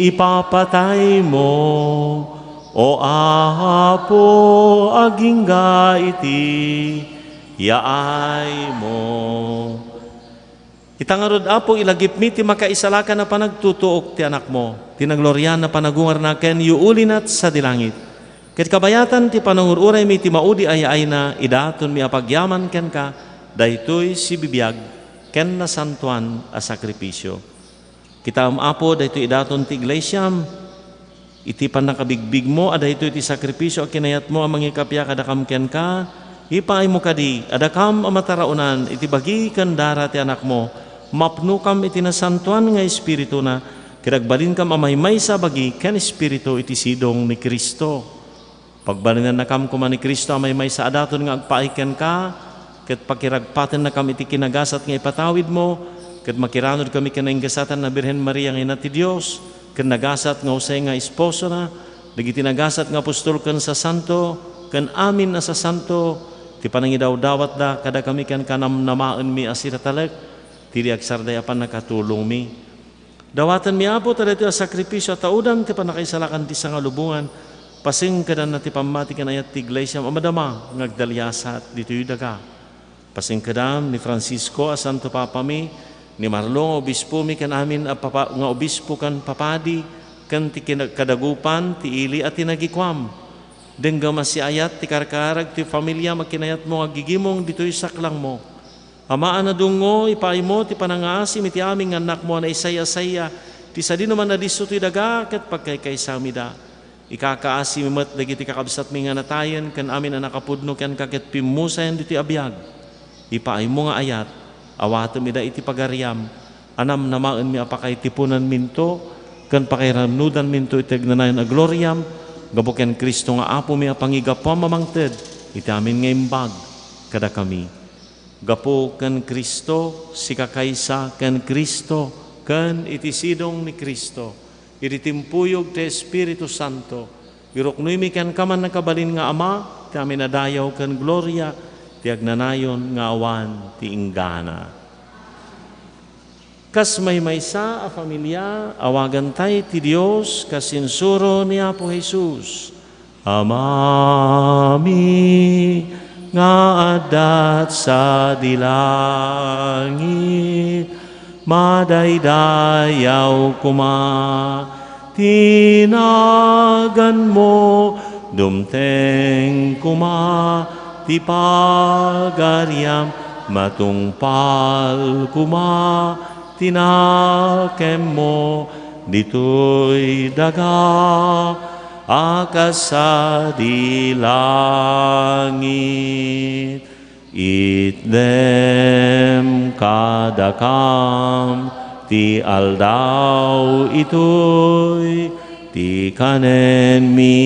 ipapataymo, O Apo, agingga iti yaaymo. Ita ngarud, Apo, ilagipmi ti makaisalakan a panagtutuok ti Anakmo, ti nagloriaan a panagungarna ken yuulinat sadi langit. Ket kabayatan ti panangur-uraymi ti maudi a yaayna, idatonmi a pagyaman kenka daytoy sibibiag ken nasantoan a sakrifisio. Kitaem, Apo, daytoy idaton ti iglesiam iti pannakabigbigmo a daytoy ti sakrifisio a kinayatmo a mangikappia kadakam kenka. Ipaaymo kadi a dakam a mataraonan iti bagi ken dara ti Anakmo, mapnokam iti Nasantoan nga Espirituna, ket agbalinkam a maymaysa a bagi ken Espiritu iti sidong ni Cristo. Pagbalinennakam koma ni Cristo a maymaysa a daton nga agpaay kenka, ket pakiragpatennakam iti kinagasat nga ipatawidmo, Ket makiranudkami ken nainggasatan a Birhen Maria nga Ina ti Dios, ken nagasat nga Jose nga esposona, dagiti nagasat nga apostol ken sasanto, ken amin a sasanto, ti panangidawdawatda kadakami ken kanamnamaenmi a sinatalek, ti di agsardaya a pannakatulongmi. Dawatenmi, Apo, ta daytoy a sakrifisio a taudan ti pannakaisalakan ti sangalubongan, pasengkedanna ti pammati ken ayat ti Iglesiam a madama nga agdaliasat ditoy daga. Pasengkedam ni Francisco a Santo Papami, ni Marlo nga Obispomi ken amin a papa-, nga obispo ken papadi, ken ti kina-, kadagupan ti ili a tinagikuam. Denggem a siayat ti karkarag ti familiam a kinayatmo nga aggigimong ditoy saklangmo. Ama a nadungngo, ipaaymo ti panangaasim iti amin nga annakmo a naisayasaya, ti sadino man a disso toy daga ket pagkaykaysamida. Ikakaasim met dagiti kakabsatmi nga natayen ken amin a nakapudno kenka ket pimmusayan ditoy a biag. Ipaaymo nga ayat, awatem ida iti pagariam, a namnamaenmi a pakaitiponanminto ken pakairannudanminto iti agnanayon a gloriam, gapu ken Cristo nga Apomi a pangigapuam a mangted iti amin nga imbag kadakami. Gapu ken Cristo, sika kaysa ken Cristo, ken iti sidong ni Cristo, iti timpuyog ti Espiritu Santo, iruknoymi kenka, mannakabalin nga Ama, ti amin a dayaw ken gloria, ti agnanayon nga awan ti inggana. Kas maymaysa a familia, awagantay ti Dios kas insuro ni Apo Jesus. Amami nga adda sadi langit, madaydayaw koma ti naganmo, dumteng koma ti pagariam, matungpal koma ti nakemmo ditoy daga a kas sadi langit. Itdem kadakam ti aldaw itoy, ti kanenmi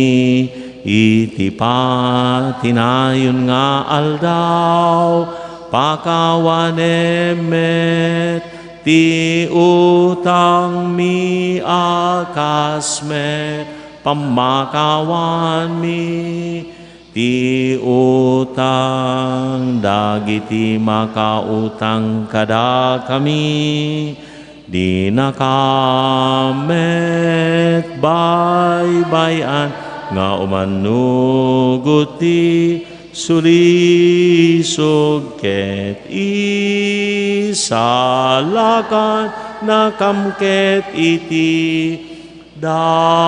iti patinayon nga aldaw, pakawanem met ti utangmi a kas met pammakawanmi ti utang dagiti makautang kadakami. Dinaka met baybay-an nga umannugot ti sulisog ket isalakannakam ket iti dakes.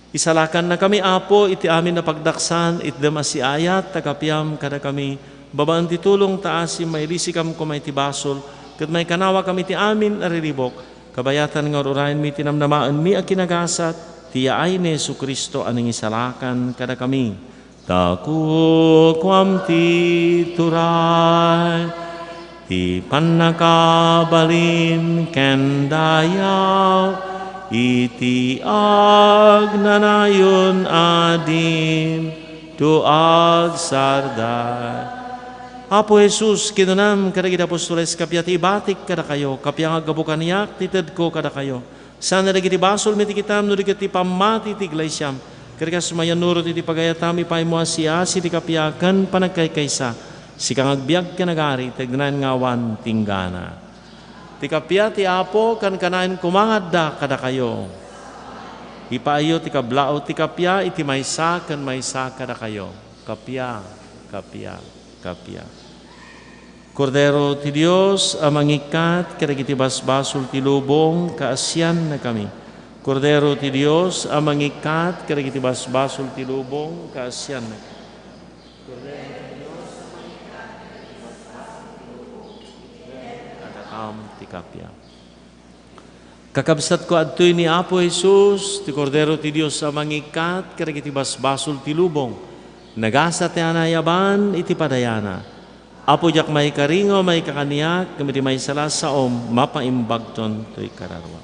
Isalakannakami, Apo, iti amin a pagdaksan, itdem a siayat ta kapiam kadakami, babaen ti tulong ta asim mailisikam koma iti basol, ket maikanawakam iti amin a riribuk, kabayatan nga ur-urayenmi ti namnamaenmi a kinagasat, ti yaay ni Jesu-Cristo a nangisalakan kadakami. Ta kukuam ti turay, ti pannakabalin ken dayaw, iti agnanayon a dinto agsarday. Apo Jesus, kinunam kadagiti apostoles, kappia ti ibatik kadakayo, kappia nga aggapu kaniak ti tedko kadakayo. Sana dagiti basolmi ti kitam no di ket ti pammati ti iglesiam. Ket kas mayannurot iti pagayatam, ipaaymo a siasi ti kappia ken panagkaykaysa. Sika nga agbiag ken agari, ti agnanayon nga awan ti inggana. Ti kappia ti Apo, kankanayon koma nga adda kadakayo. Ipaayyo ti kablaaw ti kappia iti maysa ken maysa kadakayo. Kappia, kappia, kappia. Kordero ti Dios a mangikkat kadagiti basbasol ti lubong, kaasiannakami. Kordero ti Dios a mangikkat kadagiti basbasol ti lubong, kaasiannakami. Kordero ti Dios a mangikkat kadagiti basbasol ti lubong, kadakam ti kappia. Kakabsatko, adtoy ni Apo Jesus, ti Kordero ti Dios a mangikkat kadagiti basbasol ti lubong. Nagasat ti anayaban iti padayana. Apo, diak maikaringaw, maikakaniak, ngem iti maysa la a saom, mapaimbagton toy kararua.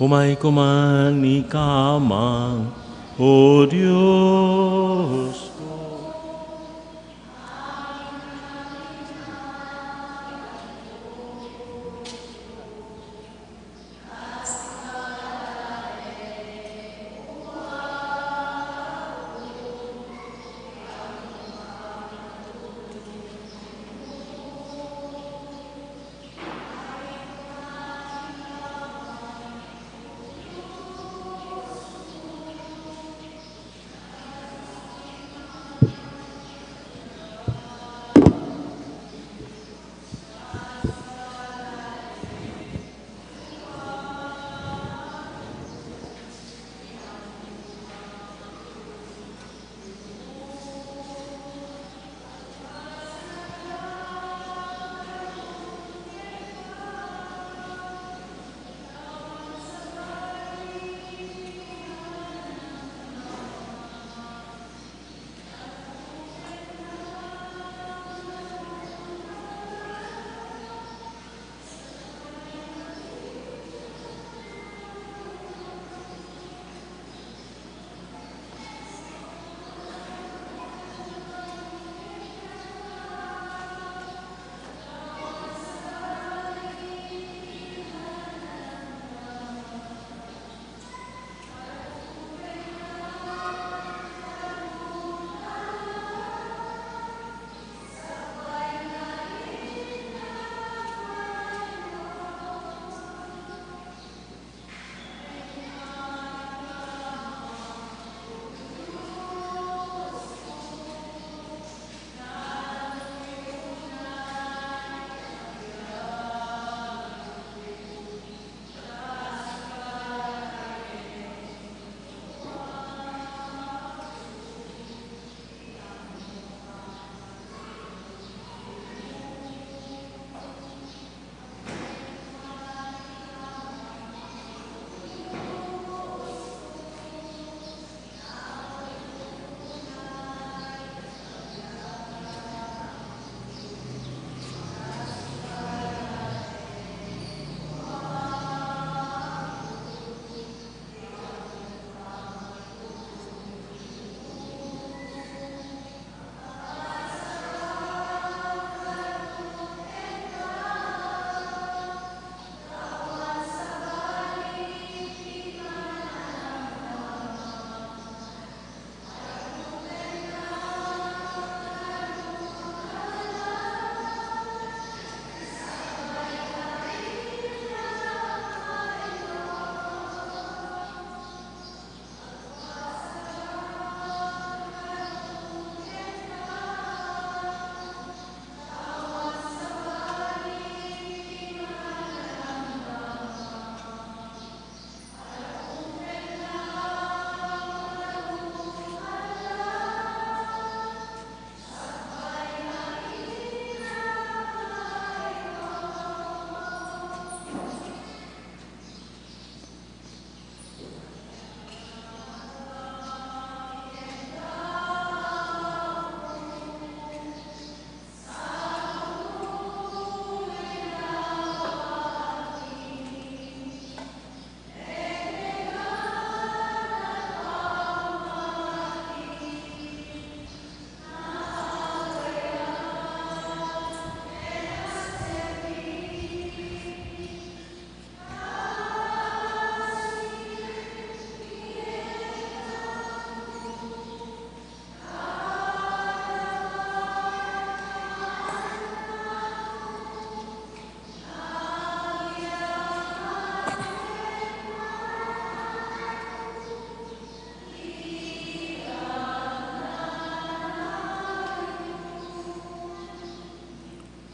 Umayko man ikaman, O Dios.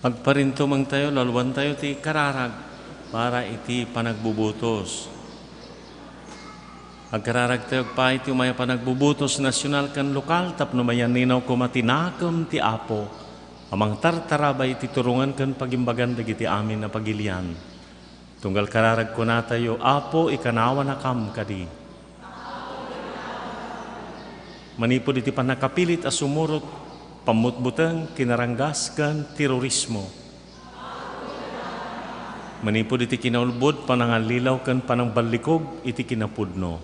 Agparintumengtayo, laluantayo ti kararag para iti panagbubutos. Agkararagtayo agpay ti umay a panagbubutos nasional ken lokal tapno mayanninaw koma ti nakem ti Apo a mangtartarabay iti turongan ken pagimbagan dagiti amin a pagilian. Tunggal kararag kunatayo, Apo, ikanawanakam kadi. Manipud iti pannakapilit a sumurot, pammutbuteng, kinaranggas, ken terorismo. Manipud iti kinaulbod, panangallilaw ken panangballikog iti kinapudno.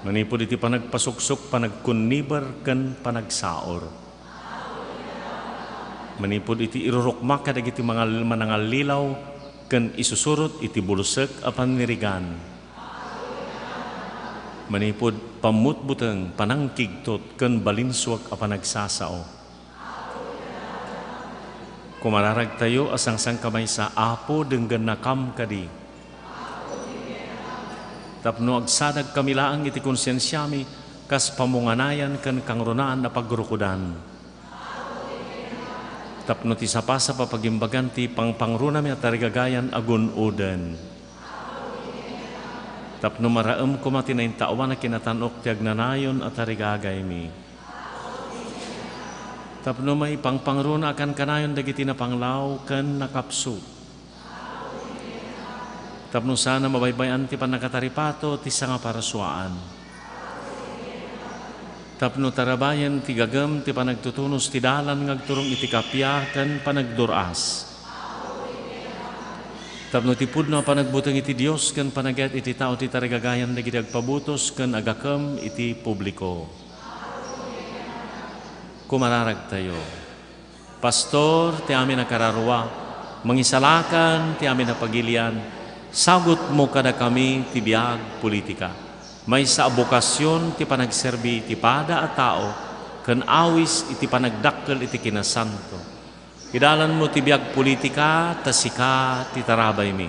Manipud iti panagpasuksok, panagkunniber ken panagsaor. Manipud iti irurukma kadagiti mangal-, manangallilaw ken isusurot iti bulsek a pannirigan. Manipud pammutbuteng, panangkigtot ken balinsuak a panagsasao. Kumararagtayo a sangsangkamaysa, Apo, denggennakam kadi. Tapno agsadagkami laeng iti konsensiami kas pamunganayan ken kangrunaan a pagrukodan. Tapno ti sapasap a pagimbagan ti pangpangrunami a tarigagayan agun-oden. Tapno maraem koma ti naintaoan a kinatan-ok ti agnanayon a tarigagaymi. Tapno maipangpangruna a kankanayon dagiti napanglaw ken nakapsut. Tapno sana mabaybay-an ti pannakataripato ti sangaparsuaan. Tapno tarabayen ti gagem ti panagtutunos ti dalan nga agturong iti kappia ken panagdur-as. Tapno ti pudno a panagbuteng iti Dios ken panagayat iti tao ti tarigagayan dagiti agpabutos ken agakem iti publiko. Kumararagtayo. Pastor ti amin a kararua, mangisalakan ti amin a pagilian, sagutmo kadakami ti biag politika. Maysa a bokasion ti panagserbi ti pada a tao ken awis iti panagdakkel iti kinasanto. Idalanmo ti biag politika ta sika ti tarabaymi.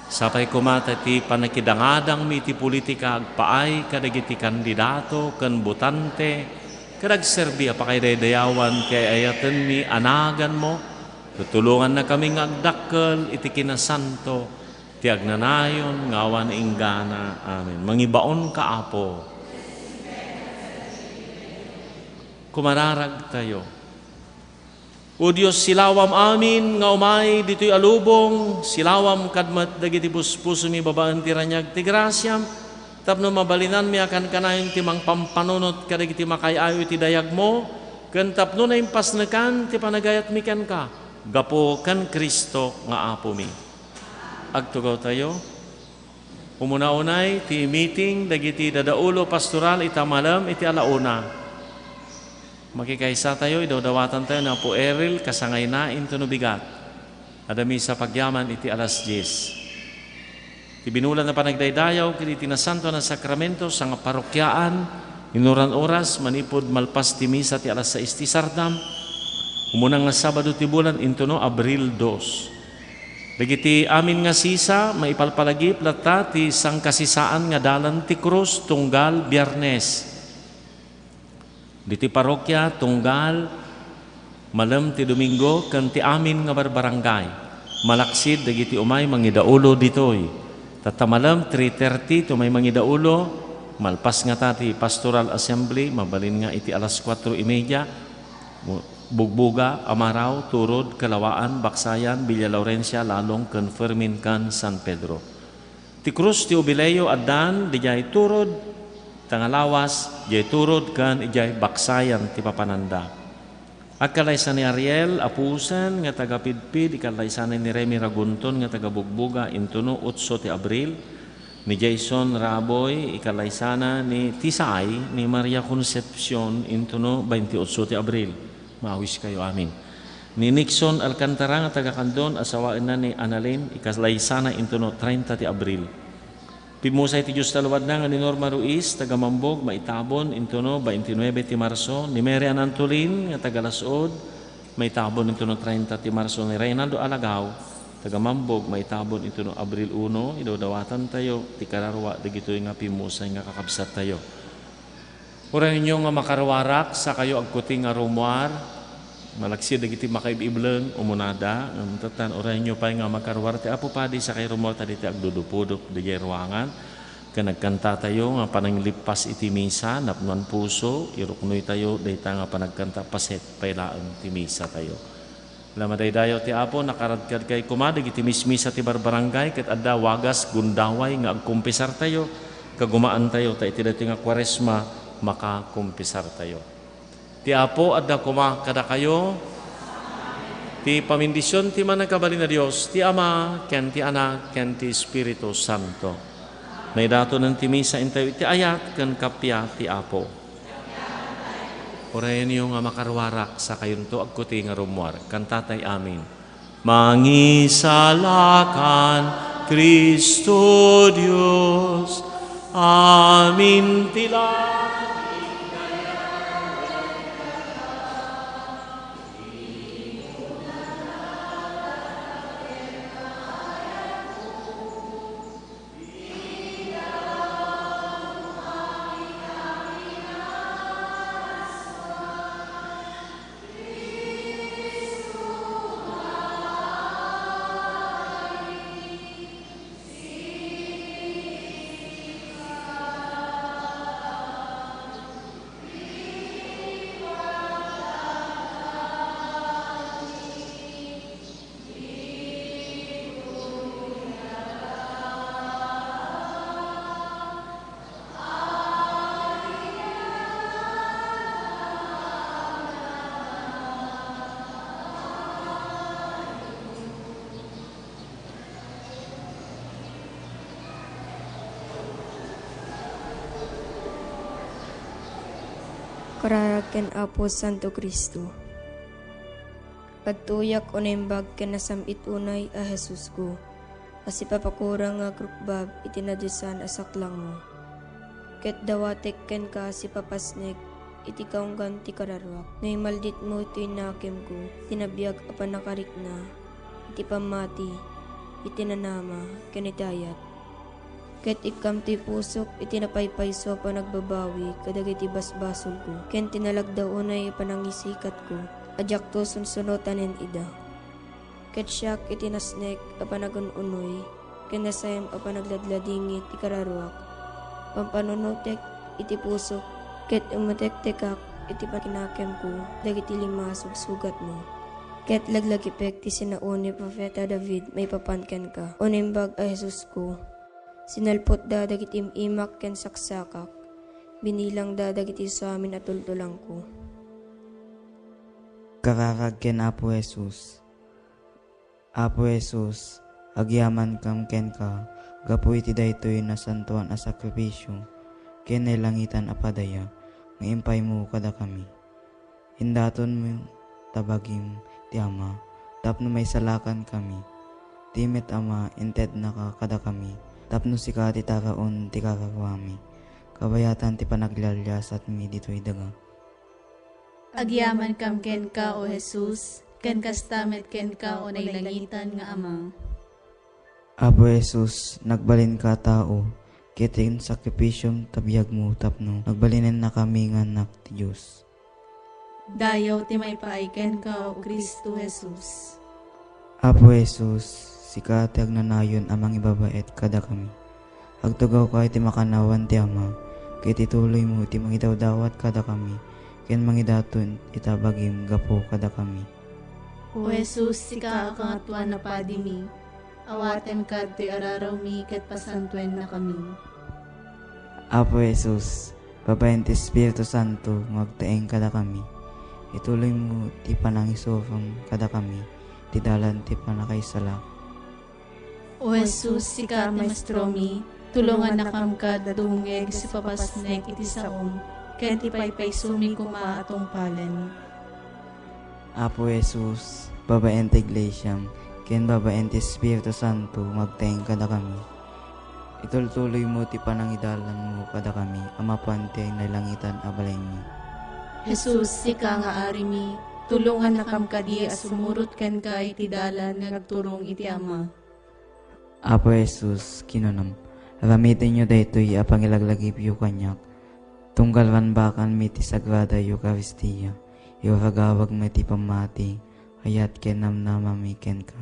Sapay koma ta iti pannakidangadangmi iti politika agpaay kadagiti kandidato ken botante ket agserbi a pakaidaydayawan ti ay-ayatenmi a naganmo, ket tulongannakami nga agdakkel iti kinasanto ti agnanayon nga awan inggana. Amen. Mangibaonka, Apo. Kumararagtayo. O Dios, silawam amin nga umay ditoy a lubong, silawam kad met dagiti puspusomi babaen ti raniag ti grasiam, tapno mabalinanmi a kankanayon ti mangpampanunot kadagiti makaay-ayo iti dayagmo, ken tapno naimpasnekan ti panagayatmi kenka, gapu ken Cristo nga Apomi. Agtugawtayo. Umuna unay ti meeting dagiti dadaulo pastoral ita malem iti alauna. Makikaysatayo, idawdawatantayo ni Apo Eril, kasangayna intono bigat. Adda misa pagyaman iti alas dies. Ti binulan a panagdaydayaw ket iti nasantoan a sakramento, sangaparokiaan, inuran oras, manipud malpas ti misa ti alas sais ti sardam, umuna nga Sabado ti bulan intono Abril dos. Dagiti amin nga sisa, maipalpalagip latta ti sangkasisaan nga dalan ti krus tunggal Biernes. Diti parokia, tunggal malem ti Domingo ken ti amin nga barbarangay. Malaksid dagiti umay mangidaulo ditoy. Tatta malem, three thirty ti umay mangidaulo, malpas ngata ti Pastoral Assembly, mabalin nga iti alas kuatro y media, Bugbuga, Amarao, Turod, Calawaan, Baksayan, Villa Laurencia, Lalong, ken Fermin ken San Pedro. Ti krus ti Jubileo addan didiay Turod, ta nga lawas, diay Turod ken idiay Baksayan ti papananda. Agkalaysa ni Ariel Apusen nga taga Pidpid, ikallaysana ni Remy Ragunton nga taga Bugbuga, intono otso ti Abril, ni Jason Raboy, ikallaysana ni Tisay ni Maria Concepcion, intono baintiotso ti Abril. Maawiskayo amin. Ni Nixon Alcantara nga taga Candon, asawaenna ni Annalyn, ikallaysana intono treinta ti Abril. Pimmusay ti Dios ta luadna nga ni Norma Ruiz, taga Mambog, maitabon intono baintinuebe ti Marso, ni Mary Ann Antolin nga taga Lasud, maitabon intono treinta ti Marso, ni Reynaldo Alagao, taga Mambog, maitabon intono Abril uno, idawdawatantayo ti kararua dagitoy nga pimmusay nga kakabsattayo. Urayenyo nga makaruarak, sakayo agkuting nga rumuar, malaksid dagiti makaib-ibleng, umunada, ngem tattan, urayenyo pay nga makaruar ti Apo Padi, sakay rumuar ta diti agdudupudop, didiay ruangan, ken agkantatayo nga pananglippas iti misa, napnoan puso, iruknoytayo dayta nga panagkanta, paset pay laeng ti misatayo. La madaydayaw ti Apo, nakaradkadkay koma dagiti mismisa ti barbarangay ket adda wagas gundaway nga agkumpisartayo, kagumaantayo ta iti daytoy nga Kuaresma makakumpisartayo. Ti Apo adda koma kadakayo. Ti pamindision ti Mannakabalin a Dios, ti Ama, ken ti Anak, ken ti Espiritu Santo. Maidatonen ti misa intayo iti ayat ken kappia ti Apo. Urayenyo nga makaruarak, sakayonto agkuti nga rummuar. Kantatay amin. Mangisalakan, Cristo Dios, amin ti langit. Kararag ken Apo Santo Cristo. Agtuyak o naimbag ken nasam-it unay a Jesusko, a sipapakurang nga agrukbab iti nadusan a saklangmo. Ket dawatek kenka a sipapasnek iti kaunggan ti kararuak. No imalditmo toy nakemko ti nabiag a pannakarikna iti pammati, iti nanama, ken iti ayat. Ket ikkam toy pusok iti napaypayso a panagbabawi kadagiti basbasolko, ken ti nalagda unay a panangisikatko a diakto sunsunotanen ida. Ket siak iti nasnek a panagun-unoy ken nasayam a panagladladingit ti kararuak, pampanunotek iti pusok, ket imutektekak iti pakinakemko dagiti lima a sugsugatmo. Ket laglagipek ti sinao ni Profeta David maipapan kenka, o Naimbag a Jesusko. Sinalpotda dagiti im-imak ken saksakak. Binilangda dagiti suamin a tultulangko. Kararag ken Apo Jesus. Apo Jesus, agyamankam kenka gapu iti daytoy nasantoan a sakrifisio ken nailangitan a padaya nga impaymo kadakami. Indatonmo ta bagim ti Ama tapno maisalakankami. Ti met Ama, intednaka kadakami tapno sika ti taraon ti kararuami, kabayatan ti panaglialiasatmi ditoy daga. Agyamankam kenka, O Jesus, ken kasta met kenka, O nailangitan nga Ama. Apo Jesus, nagbalinka a tao, ket insakripisom ta biagmo tapno nagbalinennakami nga annak ti Dios. Dayaw ti maipaay kenka, O Cristo Jesus. Apo Jesus, sika ti agnanayon a mangibabaet kadakami. Agtugawka iti makannawan ti Ama, ket ituloymo ti mangidawdawat kadakami, ken mangidaton ita bagim gapu kadakami. O Jesus, sika a Kangatoan a Padimi, awatenka ditoy ararawmi ket pasantuennakami. Apo Jesus, babaen ti Espiritu Santo nga agtaeng kadakami, ituloymo ti panangisurom kadakami ti dalan ti pannakaisalak. O Jesus, sika a maestromi, tulongannakam kad dumngeg a sipapasnek iti saom, ken ti paypaysomi koma a tungpalen. Apo Jesus, babaen ti iglesiam, ken babaen ti Espiritu Santo, nga agtaeng kadakami. Itultuloymo ti panangidalanmo kadakami a mapan ti nailangitan a balaymi. Jesus, sika nga Arimi, tulongannakam kadi a sumurot kenka iti dalan nga agturong iti Ama. Apo Jesus, kinunam, aramidenyo daytoy a pangilaglagipyo kaniak, tunggal rambakanmi ti Sagrada Eukaristia, iragawagmi ti pammati, ayat ken namnamami kenka.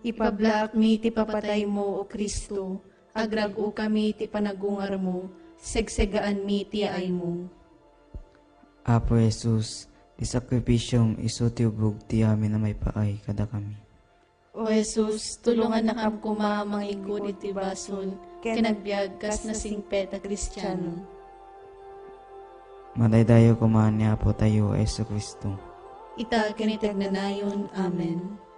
Ipablaakmi ti papataymo, O Cristo, agrag-okami ti panagungarmo, segsegaanmi ti yaaymo. Apo Jesus, ti sakrifisiom isu ti ubog ti amin a maipaay kadakami. O Jesus, tulongannakam koma a mangikkud iti basol ken agbiag kas nasingpet a Kristiano. Madaydayaw koma ni Apotayo a Jesu-Cristo. ita ken iti agnanayon. Amen.